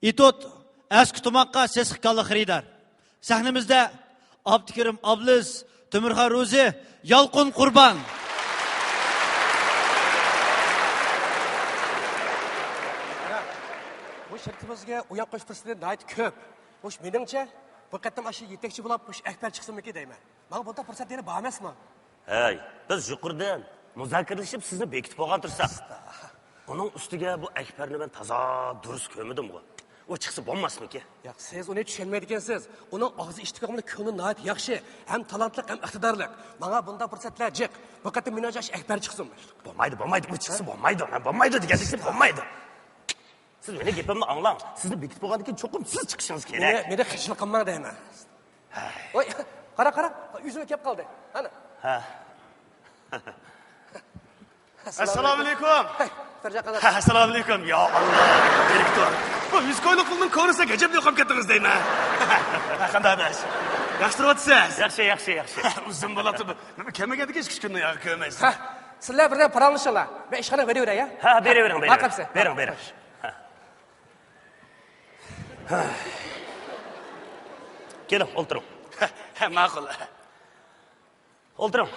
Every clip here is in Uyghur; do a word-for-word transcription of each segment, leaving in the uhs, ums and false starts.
ئېتوت، ئەسكى تۇماققا سېسىق كاللا خېرىدار. سەھنىمىزدە ئابدۇكېرىم ئابلىز، تۆمۈرخان روزى، يالقۇن قۇربان. بۇ شىركىتىمىزگە ئويۇن قويۇش پۇرسىتى ناھايىتى كۆپ. مۇش مېنىڭچە، بۇ قېتىم ئاشۇ يېتەكچى بولۇپ، مۇش ئەكبەر چىقسىمىكى دەيمەن. ماڭا بۇنداق پۇرسەت يەنە بارمەسمۇ؟ ھەي، بىز يۇقىرىدىن مۇزاكىرىلىشىپ سىزنى بېكىتىپ بولغان تۇرساق. ئۇنىڭ ئۈستىگە بۇ ئەكبەرنى مەن تازا دۇرۇس كۆرمىدىمغۇ. ئۇ چىقسا بولماسمىكى؟ ياق، سىز ئۇنى چۈشەنمەيدىكەنسىز. ئۇنىڭ ئاغزى ئىشتىكى كۆڭلى ناھايىتى ياخشى، ھەم تالانتلىق، ھەم ئىقتىدارلىق. ماڭا بۇنداق پۇرسەتلەر جىق. بۇ قېتىم مېنىڭچە ئەكبەر چىقسۇن. بولمايدۇ، بولمايدۇ، ئۇ چىقسا بولمايدۇ. مەن بولمايدۇ دېگەندىكىن بولمايدۇ. سىز مېنىڭ گېپىمنى ئاڭلاڭ. سىزنى بېكىتىپ بولغاندىن كېيىن چوقۇم سىز چىقىشىڭىز كېرەك. مېنى، مېنى خىجىل قىلماڭ دەيمەن. ۋاي، قارا، قارا، ئۆزىمۇ كەپ قالدى. ئانا. ھە. ئەسسالامۇئەلەيكۇم. ھەي، تۇرجان قازا. ئەسسالامۇئەلەيكۇم. يا ئاللا، دىرېكتور. بۇ يۈز كويلۇق پۇلنىڭ كونىسى ئەجەب يوقاپ كەتتىڭىز دەيمەن. قانداق ئەمەس؟ ياخشى تۇرۇۋاتىسىز؟ ياخشى، ياخشى، ياخشى. ئۇزۇن بولاتتى بۇ. نېمە كەلمىگەندىكىن ئىككى ئۈچ كۈندىن ياغى كۆرمەيسىز. ھە، سىلەر بىردەم پاراڭلىشىڭلار. مەن ئىشخانىغا بېرىۋېرەي، ھە؟ ھە، بېرىۋېرىڭ، بېرىۋېرىڭ. ماقۇل. بېرىڭ، بېرىڭ. ھە. كېلىڭ، ئولتۇرۇڭ. ماقۇل. ئولتۇرۇڭ.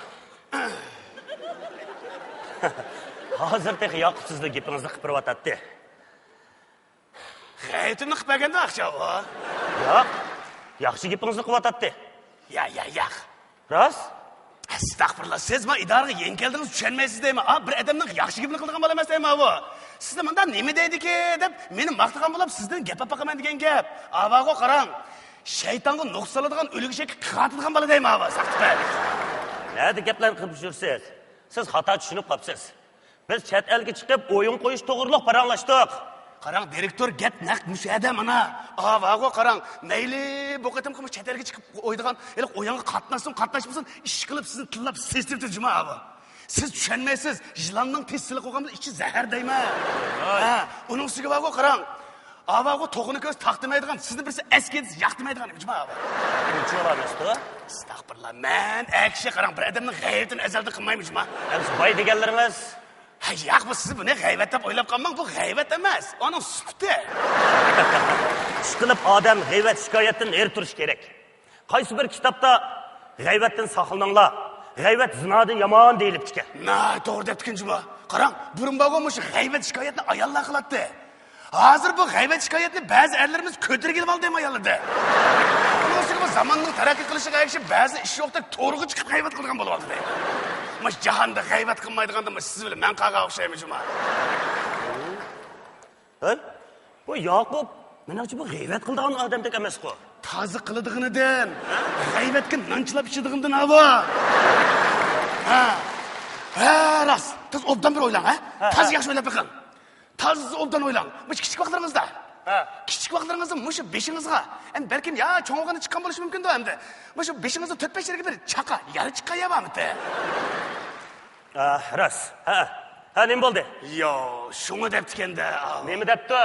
ھازىر تېخى ياقۇپ سىزنىڭ گېپىڭىزنى قىلىپ بېرىۋاتاتتى. غەيۋىتىمنى قىلىپ بەرگەندە ئاخشام ئۇ. ياق. ياخشى گېپىڭىزنى قىلىۋاتاتتى. يا، يا، ياق. راست؟ ئەستەغپۇرۇللا، سىز ما ئىدارىگە يېڭى كەلدىڭىز، چۈشەنمەيسىز دەيمەن. ئا، بىر ئادەمنىڭ ياخشى گېپىنى قىلىدىغان بالا ئەمەس دەيمەن ئۇ. سىزنى مۇنداق نېمە دەيدىكى دەپ مېنى ماختىغان بولاپ سىزدىن گەپ ئاپ باقىمەن دېگەن گەپ. ئاۋاغۇ قاراڭ. شەيتانغا نۇق سالىدىغان، ئۆلۈك ئېشەككە قىغ ئاتىدىغان بالا دەيمەن ئاۋا، ساختىپەز. نەدە گەپلەرنى قىلىپ يۈرسىز؟ سىز خاتا چۈشىنىپ قاپسىز. بىز چەت ئەلگە چىقىپ ئويۇن قويۇش توغرۇلۇق پاراڭلاشتۇق. قاراڭ، دىرېكتور، گەپ نەق مۇشۇ يەردە مانا. ئاۋاغۇ قاراڭ، مەيلى بۇ قېتىمقى مۇشۇ چەت ئەلگە چىقىپ ئوينىغان ھېلىقى ئويۇنغا قاتناشسۇن، قاتناشمىسۇن، ئىشقىلىپ سىزنى تىللاپ سېسىتىپتۇ جۇما ئاۋۇ. سىز چۈشەنمەيسىز، يىلاننىڭ تېشى سىلىق بولغان بىلەن ئىچى زەھەر دەيمەن. ھە، ئۇنىڭ ئۈستىگە بارغۇ قاراڭ. ئاۋاغۇ توخۇنى كۆرسە تاق دېمەيدىغان، سىزنى بىرسى ئەسكى دېسە ياق دېمەيدىغان جۇما ئاۋۇ. ئۇنچىۋالا ئەمەستۇ. ئەستەغپۇرۇللا، مەن ئەكشى قاراڭ، بىر ئادەمنىڭ غەيۋىتىنى ئەزەلدىن قىلمايمەن جۇما. ئەمىسە باي دېگەنلىرىڭىز؟ ھە، ياق، بۇ سىز بۇنى غەيۋەت دەپ ئويلاپ قالماڭ، بۇ غەيۋەت ئەمەس، ئۇنىڭ سۈپىتى. ئىشقىلىپ ئادەم غەيۋەت شىكايەتتىن نېرى تۇرۇش كېرەك. قايسى بىر كىتابتا غەيۋەتتىن ساقلىنىڭلار، غەيۋەت زىنادىن يامان دېيىلىپتىكەن. ناھايىتى توغرا دەپتىكەن جۇما. قاراڭ، بۇرۇن بارغان مۇشۇ غەيۋەت شىكايەتنى ئاياللار قىلاتتى. ھازىر بۇ غەيۋەت شىكايەتنى بەزى ئەرلىرىمىز كۆتۈرگىلى ئالدى ئاياللىردا. ئۇنىڭ ئۈستىگە بۇ زاماننىڭ تەرەققىي قىلىشىغا ئەگىشىپ بەزى ئىش يوقتەك تورغا چىقىپ غەيۋەت قىلىدىغان بولۇۋاتىدۇ. مۇشۇ جاھاندا غەيۋەت قىلمايدىغاندا مۇشۇ سىز بىلەن مەن قالغان ئوخشايمەن جۇما. ھە؟ بۇ ياقۇپ، مېنىڭچە بۇ غەيۋەت قىلىدىغان ئادەمدەك ئەمەسقۇ. تازا قىلىدىغىنىدىن، غەيۋەتكە نان چىلاپ ئىچىدىغىنىدىن ئاۋۇ. ھە. ھە، راست. تازا ئوبدان بىر ئويلاڭ، ھە؟ ھە، تازا ھە. ياخشى ئويلاپ بېقىڭ. تازا ئوبدان ئويلاڭ. مۇشۇ كىچىك ۋاقىتلىرىڭىزدا. ھە. كىچىك ۋاقىتلىرىڭىزدا مۇشۇ بېشىڭىزغا، ئەمدى بەلكىم يا چوڭ بولغاندا چىققان بولۇشى مۇمكىندۇ ئەمدى. مۇشۇ بېشىڭىزدا تۆت-بەش يەرگە بىر چاقا يارا چىققان يەر بارمىتى؟ ئا، راست. ھە. ھە، نېمە بولدى؟ يو، شۇڭا دەپتىكەن-دە. نېمە دەپتۇ؟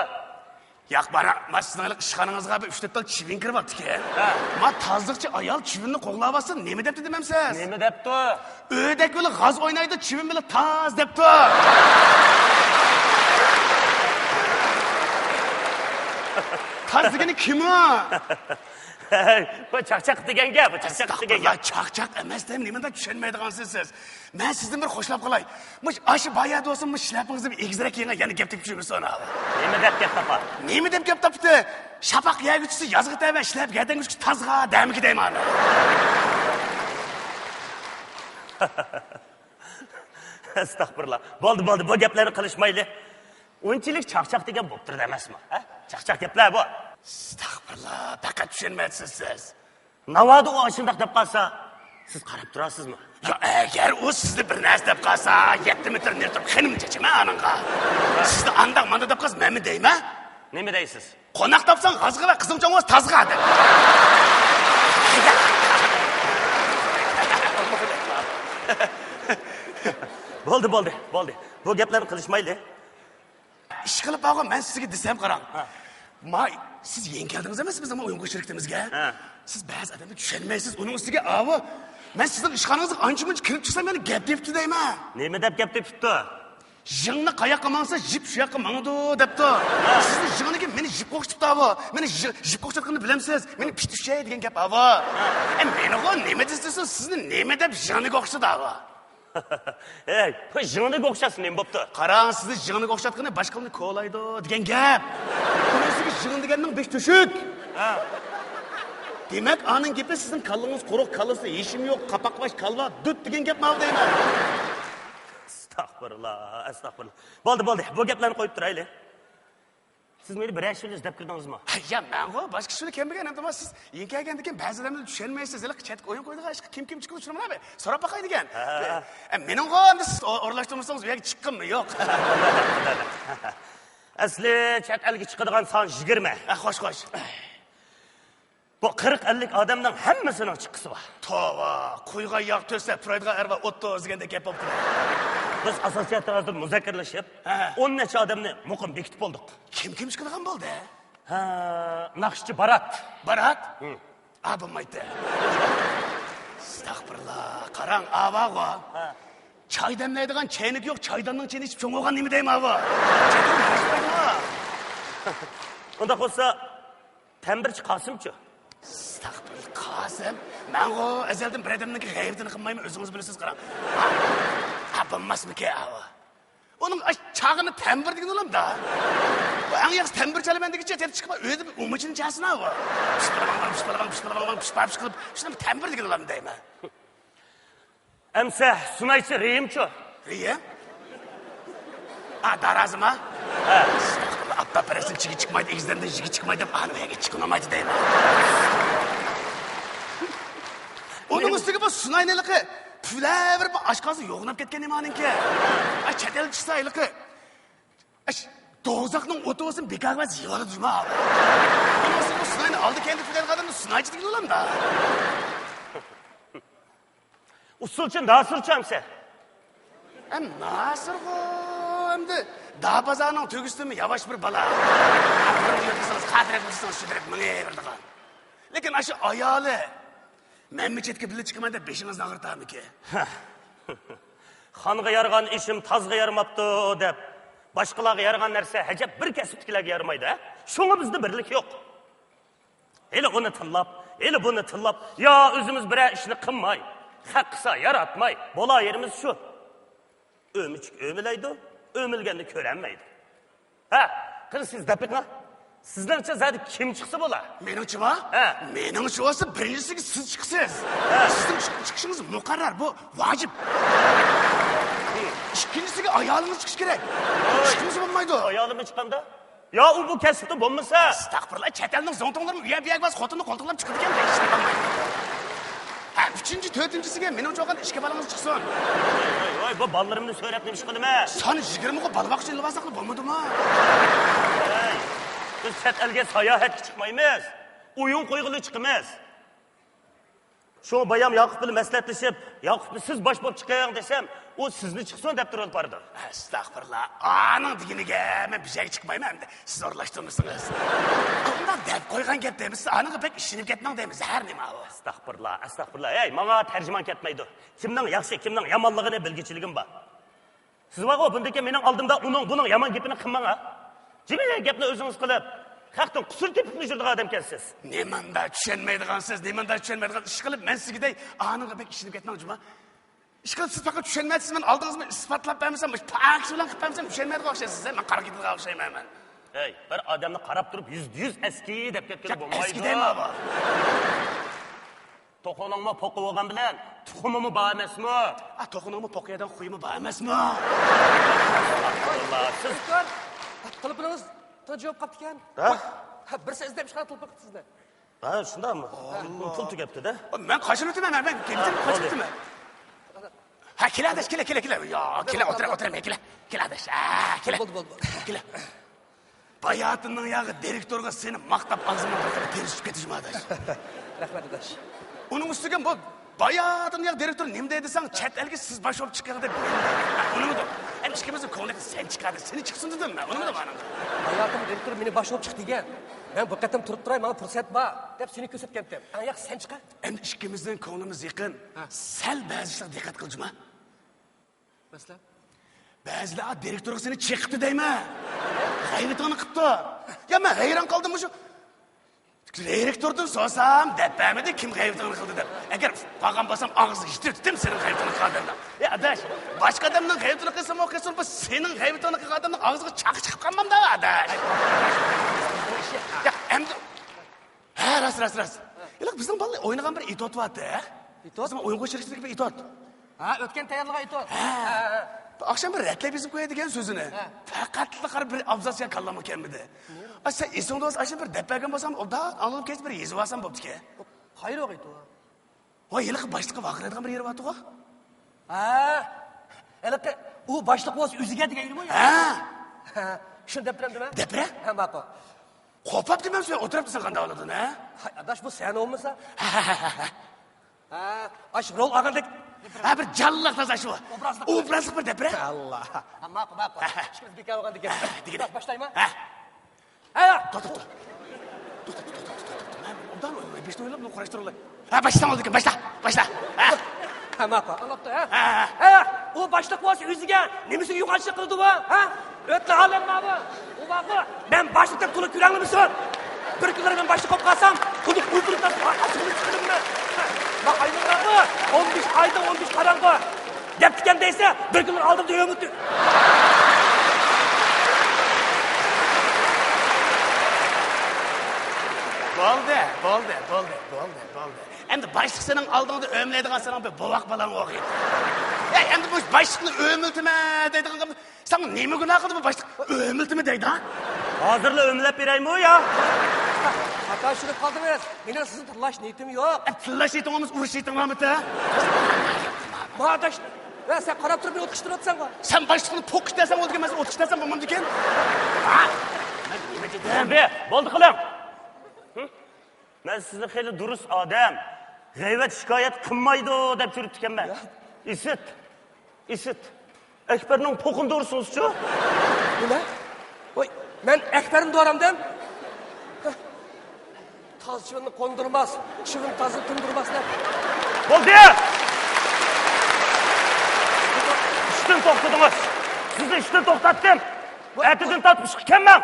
ياق، مانا، ما سىزنىڭ ھېلىقى ئىشخانىڭىزغا بىر ئۈچ-تۆت تال چىۋىن كىرىۋاپتىكەن. ھە. ما تازىلىقچى ئايال چىۋىننى قوغلاۋاتسا نېمە دەپتۇ دېمەمسىز؟ نېمە دەپتۇ؟ ئۆدەك بىلەن غاز ئوينايدۇ، چىۋىن بىلەن تاز دەپتۇ. تاز دېگىنى كىم ئۇ؟ ھەي، بۇ چاقچاق دېگەن گەپ، بۇ چاقچاق دېگەن گەپ. ئەستەغپۇرۇللا، چاقچاق ئەمەس دەپ نېمانداق چۈشەنمەيدىغانسىز سىز؟ مەن سىزدىن بىر خوشلاپ قالاي. مۇشۇ ئاشۇ بايا دوستۇم مۇشۇ شىلەپىڭىزنى بىر ئېگىزرەك كىيىڭ، يەنە گەپ تېپىپ يۈرمىسۇن. نېمە دەپ گەپ تاپا؟ نېمە دەپ گەپ تاپتى؟ شاپاق يەرگە چۈشسە يازغا تەۋە، شىلەپ گەدەنگە چۈشسە تازغا دەمىكى دەيمەن. ئەستەغپۇرۇللا. بولدى، بولدى، بۇ گەپلەرنى قىلىشمايلى. ئۇنچىلىك چاقچاق دېگەن بوپتۇرىدۇ ئەمەسمۇ؟ ھە؟ چاقچاق گەپلەر بۇ. ئەستەغپۇرۇللا، پەقەت چۈشەنمەيسىز سىز. ناۋادا ئۇ ئاشۇنداق دەپ قالسا، سىز قاراپ تۇرارسىزمۇ؟ يا، ئەگەر ئۇ سىزنى بىر نەرسە دەپ قالسا، يەتتە مېتىر نېرى تۇرۇپ خېنىمنى چېچىمەن ئانىڭغا. سىزنى ئانداق مانداق دەپ قالسا، مەنمۇ دەيمەن. نېمە دەيسىز؟ قوناق تاپساڭ غازغا ۋە قىزىڭ چوڭ بولسا تازغا دەپ. بولدى، بولدى، بولدى. بۇ گەپلەرنى قىلىشمايلى. ئىشقىلىپ بارغۇ، مەن سىزگە دېسەم، قاراڭ. ھە. ما، سىز يېڭى كەلدىڭىز ئەمەسمۇ بىزنىڭ ئويۇن قويۇش شىركىتىمىزگە؟ ھە. سىز بەزى ئادەمنى چۈشەنمەيسىز. ئۇنىڭ ئۈستىگە ئاۋۇ، مەن سىزنىڭ ئىشخانىڭىزغا ئانچە-مۇنچە كىرىپ چىقسام، مېنى گەپ تېپىپتۇ دەيمەن. نېمە دەپ گەپ تېپىپتۇ؟ يىڭنە قاياققا ماڭسا، يىپ شۇ ياققا ماڭىدۇ دەپتۇ. ھە. سىزنىڭ يىڭنىگە مېنى يىپ ئوخشىتىپتۇ ئاۋۇ. مېنى يىپقا ئوخشاتقىنىنى بىلەمسىز؟ مېنى پىت ئۈشەي دېگەن گەپ ئاۋۇ. ئە، مېنىغۇ نېمە دېسە، سىزنى نېمە دەپ يىڭنىگە ئوخشىتىدۇ ئاۋۇ؟ ھەي، بۇ يىڭنىگە ئوخشاتسا نېمە بوپتۇ؟ قاراڭ، سىزنى يىڭنىگە ئوخشاتقىنى باشقىلارنى كولايدۇ دېگەن گەپ. ئۇنىڭ ئۈستىگە يىڭنە دېگەننىڭ بېشى تۆشۈك. ھە. دېمەك، ئانىڭ گېپى سىزنىڭ كاللىڭىز قۇرۇق، كاللىسىدا ھېچنېمە يوق، قاپاق باش كاللا، دۈت دېگەن گەپ ماۋۇ دەيمەن. ئەستەغپۇرۇللا، ئەستەغپۇرۇللا. بولدى، بولدى، بۇ گەپلەرنى قويۇپ تۇرايلى. سىز مېنى بىرەر ئىش بىلەن ئىزدەپ كىردىڭىزمۇ؟ يا، مەنغۇ باشقا ئىش بىلەن كەلمىگەن، ئەمدى سىز يېڭى كەلگەندىن كېيىن بەزى ئادەملەرنى چۈشەنمەيسىز، ھېلىقى چەتكە ئويۇن قويىدىغان ئىشقا كىم كىم چىقىدۇ شۇنى بىلەن بىر سوراپ باقاي دېگەن. ھە. ئە، مېنىڭغۇ ئەمدى سىز ئو-، ئورۇنلاشتۇرمىسىڭىز ئۇ يەرگە چىققۇممۇ يوق. ئەسلى چەت ئەلگە چىقىدىغان سان يىگىرمە. ئە، خوش، خوش. بۇ قىرىق ئەللىك ئادەمنىڭ ھەممىسىنىڭ چىققۇسى بار. توۋا، قۇيغا ياغ تۆسە، پۇرايدىغان ئەر بار ئوتتۇز دېگەندەك گەپ بوپتۇ. بىز ئاساسىيەتتە ھازىر مۇزاكىرىلىشىپ، ھە، ئون نەچچە ئادەمنى مۇقىم بېكىتىپ بولدۇق. كىم كىم چىقىدىغان بولدى؟ ھە، ناخشىچى بارات. بارات؟ ھە. ئا، بولمايتتى. ئەستەغپۇرۇللا، قاراڭ، ئاۋاغۇ. ھە. چاي دەملەيدىغان چەينىكى يوق، چايداننىڭ چېيىنى ئىچىپ چوڭ بولغان نېمە دەيمەن ئاۋۇ؟ ئۇنداق بولسا، تەمبىرچى قاسىمچۇ؟ ئەستەغپۇرۇللا، قاسىم؟ مەنغۇ ئەزەلدىن بىر ئادەمنىڭكى غەيۋىتىنى قىلمايمەن، ئۆزىڭىز بىلىسىز، قاراڭ. ھا؟ ھا، بولماسمىكى ئاۋۇ؟ ئۇنىڭ ئاش چاغىنى تەمبىر دېگىنى بولامدا؟ ئۇ ئەڭ ياخشى تەمبىر چالىمەن دېگۈچە، تېرىپ چىقىپ ئۆيدە بىر ئۇمىچىنى چالسۇن ئاۋۇ. پىش پىلىماڭ، پىش پىلىماڭ، پىش پىلىماڭ، پىش پاپ قىلىپ، شۇنى تەمبىر دېگىنى بولامدا دەيمەن. ئەمسە سۇنايچى رېيىمچۇ؟ رېيىم؟ ئا، دارازىما؟ ھە. ئەستەغپۇرۇللا، ئاپتاپ پەرەستىن چىگى چىقمايدۇ، ئېگىزدىن يىگى چىقمايدۇ دەپ، ئانا ئۆيگە چىقىنالمايدۇ دەيمەن. ئۇنىڭ ئۈستىگە بۇ سۇناينى ھېلىقى پۈۋلەۋېرىپ، ئاشقازىنى يوغىناپ كەتكەن نېمانىڭكى. ئا، چەت ئەلگە چىقسا ھېلىقى، ئاش، دوزاخنىڭ ئوتى بولسۇن، بىكارغا يىغىۋالىدۇ جۇما. ئۇنىڭ ئۈستىگە بۇ سۇناينى ئالدى كەينىدە پۈۋلەيدىغان ئادەمنى سۇنايچى دېگىلى بولامدا؟ ئۇسسۇلچى ناسىرچۇ ئەمسە؟ ئە، ناسىرغۇ ئەمدى دار بازارنىڭ تۆگىسىدىمۇ ياۋاش بىر بالا. بۇرۇن يۆتكىسىڭىز، قاتىرەك بولسىڭىز، سۈدۈرۈپ مېڭىۋېرىدىغان. لېكىن ئاشۇ ئايالى مەنمۇ چەتكە بىللە چىقىمەن دەپ بېشىڭىزنى ئاغرىتامىكى؟ خانغا يارىغان ئىشىم تازغا يارىماپتۇ دەپ، باشقىلارغا يارىغان نەرسە ھەجەپ بىر كەسىپتىكىلەرگە يارىمايدۇ، ھە؟ شۇڭا بىزدە بىرلىك يوق. ھېلى ئۇنى تىللاپ، ھېلى بۇنى تىللاپ، يا ئۆزىمىز بىرەر ئىشنى قىلماي، خەق قىلسا ياراتماي، بولاۋېرىمىز شۇ. ئۆمۈچۈك ئۆمىلەيدۇ، ئۆمۈلگەننى كۆرەلمەيدۇ. ھە، قېنى سىز دەپ بېقىڭ. سىزنىڭچە زادى كىم چىقسا بولا؟ مېنىڭچىما؟ ھە. مېنىڭچە بولسا بىرىنچىسىگە سىز چىقىسىز. ھە. سىزنىڭ چىق-، چىقىشىڭىز مۇقەررەر، بۇ ۋاجىپ. ئىككىنچىسىگە ئايالىڭىز چىقىشى كېرەك. ۋاي. چىقمىسا بولمايدۇ. ئايالىممۇ چىقامدا؟ يا ئۇ بۇ كەسىپتە بولمىسا. ئەستەغپۇرۇللا، چەت ئەلنىڭ زوڭتۇڭلىرىمۇ ئۇ يەر بۇ يەرگە بارسا خوتۇننى قولتۇقلاپ چىقىدىكەن. ھە، ئۈچىنچى، تۆتىنچىسىگە مېنىڭچە بولغان ئىككى بالىڭىز چىقسۇن. ۋاي، ۋاي، ۋاي، بۇ بالىلىرىمنى سۆرەپ نېمە ئىش قىلىمەن؟ سان يىگىرمىغۇ بالا باققۇچە ئېلىۋالساقلا بولمىدىمۇ؟ ھەي، بىز چەت ئەلگە ساياھەتكە چىقمايمىز، ئويۇن قويغىلى چىقىمىز. شۇڭا بايام ياقۇپ بىلەن مەسلىھەتلىشىپ، ياقۇپنى سىز باش بولۇپ چىقىڭ دېسەم، ئۇ سىزنى چىقسۇن دەپ تۇرۇپ بارىدۇ. ئەستەغپۇرۇللا، ئانىڭ دېگىنىگە مەن بىر جايغا چىقمايمەن ئەمدى، سىز ئورۇنلاشتۇرمىسىڭىز. ئۇنداق دەپ قويغان گەپ دەيمىز، سىز ئانىڭغا بەك ئىشىنىپ كەتمەڭ دەيمىز، ھەر نېمە ئۇ. ئەستەغپۇرۇللا، ئەستەغپۇرۇللا، ھەي، ماڭا تەرجىمان كەتمەيدۇ. كىمنىڭ ياخشى، كىمنىڭ يامانلىقىنى بىلگۈچىلىكىم بار. سىز بارغۇ، بۇندىن كېيىن مېنىڭ ئالدىمدا ئۇنىڭ، بۇنىڭ يامان گېپىنى قىلماڭ، ھە؟ جىمى گەپنى ئۆزىڭىز قىلىپ، خەقتىن قۇسۇر تېپىپلا يۈرىدىغان ئادەمكەنسىز. نېمانداق چۈشەنمەيدىغانسىز، نېمانداق چۈشەنمەيدىغان ئىش قىلىپ، مەن سىزگىدەي ئانىڭغا بەك ئىشىنىپ كەتمەڭ جۇما. ئىشقىلىپ سىز پەقەت چۈشەنمەيسىز، مەن ئالدىڭىزدا ئىسپاتلاپ بەرمىسەم، مۇشۇ پاكىتى بىلەن قىلىپ بەرمىسەم، چۈشەنمەيدىغان ئوخشايسىز، مەن قارا كېتىدىغان ئوخشايمەن مەن. ھەي، بىر ئادەمنى قاراپ تۇرۇپ يۈزدە يۈز ئەسكى دەپ كەتكىلى بولمايدۇ. ئەسكى دەيمەن بۇ. توخۇنىڭمۇ پوقى بولغان بىلەن تۇخۇمىمۇ بار ئەمەسمۇ؟ ئا، توخۇنىڭمۇ پوقى يەيدىغان خۇيىمۇ بار ئەمەسمۇ؟ ئەستەغپۇرۇللا، سىز دىرېكتور، تېلېفونىڭىز جاۋاب قاپتىكەن. ھە؟ ھە، بىرسى ئىزدەپ چىققان تېلېفون قىپتۇ سىزنى. ھە، شۇنداقمۇ؟ ھە. پۇل تۈگەپتۇ-دە. مەن قاچان ئۆتىمەن، مەن، مەن كەلدىم، ھە، قاچان بولدى. ئۆتىمەن. ھە، كېلە ئاداش، كېلە، كېلە، كېلە. يا، كېلە، ئولتۇر، ئولتۇر، مەن كېلە. كېلە ئاداش، ھە، كېلە. بولدى، بولدى، بولدى. كېلە. باياتىننىڭ ياغى دىرېكتورغا سېنى ماختاپ ئاغزىمنىڭ بىر خىلى تېرى چۈشۈپ كېتىشىم ئاداش. رەھمەت ئاداش. ئۇنىڭ ئۈستىگە بۇ باياتىننىڭ ياغى دىرېكتور نېمە دەيدۇ دېسەڭ، چەت ئەلگە سىز باش بولۇپ چىقىڭ دەپ مېنى دەيدۇ. ھە، ئۇنىمىدۇ؟ ئەمدى ئىككىمىزنىڭ كۆڭلىدە سەن چىقا دېسە، سېنى چىقسۇن دېدىم مەن. ئۇنىمىدۇ ئانىڭ؟ باياتىننىڭ دىرېكتورى مېنى باش بولۇپ چىق دېگەن. مەن بۇ قېتىم تۇرۇپ تۇراي، ماڭا پۇرسەت بار دەپ سېنى كۆرسەتكەنتىم. ئەڭ ياخشى سەن چىقا. ئەمدى ئىككىمىزنىڭ كۆڭلىمىز يېقىن. ھە. سەل بەزى ئىشلارغا دىققەت قىل جۇما. مەسىلەن؟ بەزىلەر، ئا، دىرېكتورغا سېنى چېقىپتۇ دەيمەن. غەيۋىتىڭنى قىپتۇ. يا، مەن ھەيران قالدىم مۇشۇ. دىرېكتوردىن سورىسام، دەپ بەرمىدى، كىم غەيۋىتىڭنى قىلدى دەپ. ئەگەر ئۇقۇپ قالغان بولسام، ئاغزىغا يېتىۋېتىتتىم سېنىڭ غەيۋىتىڭنى قىلغاندا. يا ئاداش، باشقا ئادەمنىڭ غەيۋىتىنى قىلسىمۇ قىلسۇن، بۇ سېنىڭ غەيۋىتىڭنى قىلغان ئادەمنىڭ ئاغزىغا چاقا چىقىپ قالمامدا، ئاداش. يا، ئەمدى، ھە، راست، راست، راست. ھېلىقى بىزنىڭ بالىلار ئوينىغان بىر ئېتوت بارتى. ئېتوت؟ بىزنىڭ ئويۇن قوشۇرۇشتىكى بىر ئېتوت. ھە، ئۆتكەن تەييارلىغان ئېتوت. ھە. ھە، ھە. ئاخشام بىر رەتلەپ يېزىپ قوياي دېگەن سۆزىنى. ھە. پەقەتلا قارا بىر ئابزاس يا كاللامغا كەلمىدى. ئا، سەن ئېسىڭدە بولسا، ئاشۇ بىر دەپ بەرگەن بولسام، ئوبدان ئاڭلىنىپ كەتسە بىر يېزىۋالسام بوپتىكەن. قايرۇق ئېتوت؟ ۋاي، ھېلىقى باشلىققا ۋارقىرايدىغان بىر يېرى بارتىغۇ. ھە. ھېلىقى ئۇ باشلىق بولسا ئۆزىگە دېگەن يېرىمۇ يا؟ ھە. ھە. شۇنى دەپ بېرەمدىمەن؟ دەپ بېرە. ھە، ماقۇل. قوپاپ دېمەمسىز، ئولتۇرۇپتىسەن قانداق بولىدۇ، ھە؟ ھاي، ئاداش، بۇ سەھنە بولمىسا. ھە، ھە، ھە، ھە. ھە، ئاش رول ئالغاندەك. ھە، بىر جانلىق تازا شۇ. ئوبرازلىق. ئوبرازلىق بىر دەپ بېرە. ئاللا. ھە، ماقۇل، ماقۇل. ھە، ھە. ئىككىمىز بىكار بولغاندىكىن. ھە، ھە، دېگىنە. باشلايمەن. ھە. ھە، يا. توختا، توختا. توختا، توختا، توختا، توختا. مەن ئوبدان ئويلاي، بەشنى ئويلاپ، بۇنى قۇراشتۇرۇۋالاي. ھە، باشلىساڭ بولىدىكەن، باشلا، باشلا. ھە. ھە، ماقۇل، ئاڭلاپتۇ، ھە؟ ھە، ھە. ھە، ئۇ باشلىق بولسا ئۆزىگە، نېمىسىگە يوغانچىلىق قىلىدۇ بۇ، ھە؟ ئۆتنە ئالەم ماۋۇ. ئۇ ماقۇل، مەن باشلىق دەپ تولا كۆرەڭلىمىسۇن. بىر كۈنلىرى مەن باشلىق بولۇپ قالسام، خۇددى ئۇيقۇدىن تۇرۇپ، ھە، ھە، سۇنى چىقىرىمەن. ھە، ماقۇل، ئاينىڭ ماقۇل، ئون بەش ئايدا ئون بەش قاراڭغۇ. دەپتىكەن دەيسە، بىر كۈنلەر ئالدىمدا ئۆمۈتۈ. بولدى، بولدى، بولدى، بولدى، بولدى. ئەمدى باشلىق سېنىڭ ئالدىڭدا ئۆمىلەيدىغان سېنىڭ بىر بوۋاق بالاڭ يوق ئىدى. ئەي، ئەمدى بۇ باشلىقنى ئۆمىلىتىمەن دەيدىغان گەپ، ساڭا نېمە گۇناھ قىلدى بۇ باشلىق؟ ئۆمىلىتىمەن دەيدۇ، ھە؟ ھازىرلا ئۆمىلەپ بېرەيمۇ يا؟ خاتا چۈشىنىپ قالدىڭىز. مېنىڭ سىزنى تىللاش نىيىتىم يوق. ئە، تىللاش نىيىتىڭ بولمىسا ئۇرۇش نىيىتىڭ بارمىتى؟ ما ئاداش، ۋە سەن قاراپ تۇرۇپ مېنى ئوتقا چىقىرىۋاتىسەنغۇ. سەن باشلىقنى پوقۇش دەسەڭ بولىدىكەن، مەن سېنى ئوتقا چىقىرسام بولمامدىكەن؟ ھە؟ مەن نېمە دېدىم؟ بولدى، بولدى قىلىڭ. ھە؟ مەن سىزنى خېلى دۇرۇس ئادەم، غەيۋەت شىكايەت قىلمايدۇ دەپ يۈرۈپتىكەنمەن. يا. ئىسىت. ئىسىت. ئەكبەرنىڭ پوقىنى دورىسىڭىزچۇ؟ نېمە؟ ۋاي، مەن ئەكبەرنى دورامدىم؟ تاز چىۋىننى قوندۇرماس، چىۋىن تازنى تىندۇرماس دەپ. بولدى! ئىشتىن توختىدىڭىز. سىزنى ئىشتىن توختاتتىم. بۇ، ئەتىدىن تارتىپ ئىشقا كەلمەڭ.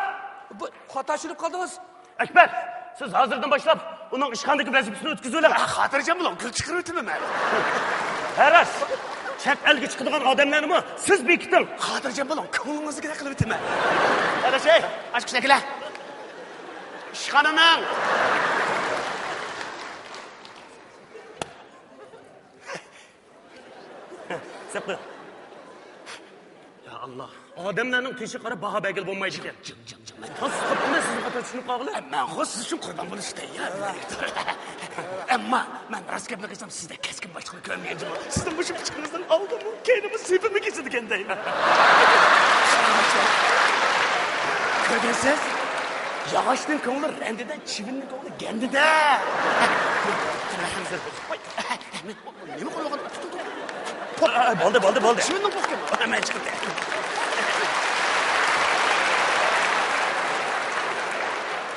بۇ، خاتا چۈشىنىپ قالدىڭىز. ئەكبەر، سىز ھازىردىن باشلاپ ئۇنىڭ ئىشخانىدىكى ۋەزىپىسىنى ئۆتكۈزۈۋېلىڭ. ھە، خاتىرجەم بولۇڭ، گۈل چىقىرىۋېتىمەن مەن. ھە راست، چەت ئەلگە چىقىدىغان ئادەملەرنىمۇ سىز بېكىتىڭ. خاتىرجەم بولۇڭ، كۆڭلىڭىزدىكىدەك قىلىۋېتىمەن. ئاداش، ئاچقۇچنى ئەكېلە. ئىشخانىنىڭ. سەپ قويۇڭ. يا ئاللا، ئادەملەرنىڭ تېشىغا قاراپ باھا بەرگىلى بولمايدىكەن. جىم، جىم، جىم، جىم. مەن تاس قاپتىمەن سىزنىڭ خاتا چۈشىنىپ قالغىلى. ئە، مەنغۇ سىز ئۈچۈن قۇربان بولۇشقا تەييار. ئەمما مەن راست گەپنى قىلسام، سىزدەك كەسكىن باشلىقنى كۆرمىگەن جۇمۇ. سىزنىڭ مۇشۇ پىچىقىڭىزنىڭ ئالدىمۇ، كەينىمۇ سېپىمۇ كېسىدىكەن دەيمەن. كۆردىڭىز سىز؟ ياغاچنىڭ كۆڭلى رەندىدە، چىۋىننىڭ كۆڭلى گەندىدە. نېمە قىلىۋاتقان؟ بولدى، بولدى، بولدى. چىۋىننىڭ پوقى. مەن چىقىپ كەتتىم.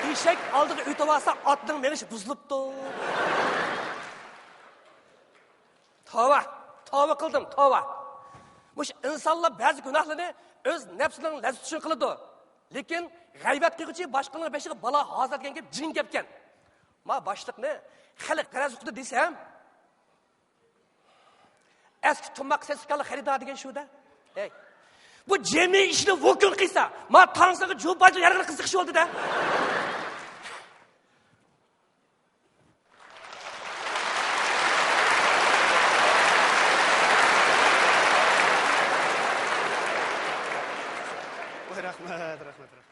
ئېشەك ئالدىغا ئۆتۈۋالسا، ئاتنىڭ مېڭىشى بۇزۇلۇپتۇ. توۋا، توۋا قىلدىم، توۋا. مۇشۇ ئىنسانلار بەزى گۇناھلىرىنى ئۆز نەپسىنىڭ لەززىتى ئۈچۈن قىلىدۇ. لېكىن غەيۋەت قىلغۇچى باشقىنىڭ بېشىغا بالا ھازىر دېگەن گەپ جىڭ گەپكەن. ما باشلىقنى خەلق غەرەز ئۇقتى دېسەم، ئەسكى تۇماق سېتىۋېتىۋالغان خېرىدار دېگەن شۇ-دە. ھەي، بۇ جىمى ئىشنى ۋۇكۇن قىلسا، ما تاڭسىغا جۇ باجغا يارىغىنى قىزىقىش بولدى-دە. ۋاي، رەھمەت، رەھمەت، رەھمەت.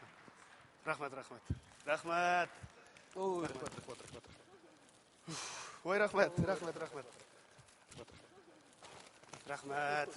رەھمەت، رەھمەت. رەھمەت. ئوي. رەھمەت، رەھمەت، رەھمەت. ۋاي، رەھمەت، رەھمەت، رەھمەت. رەھمەت.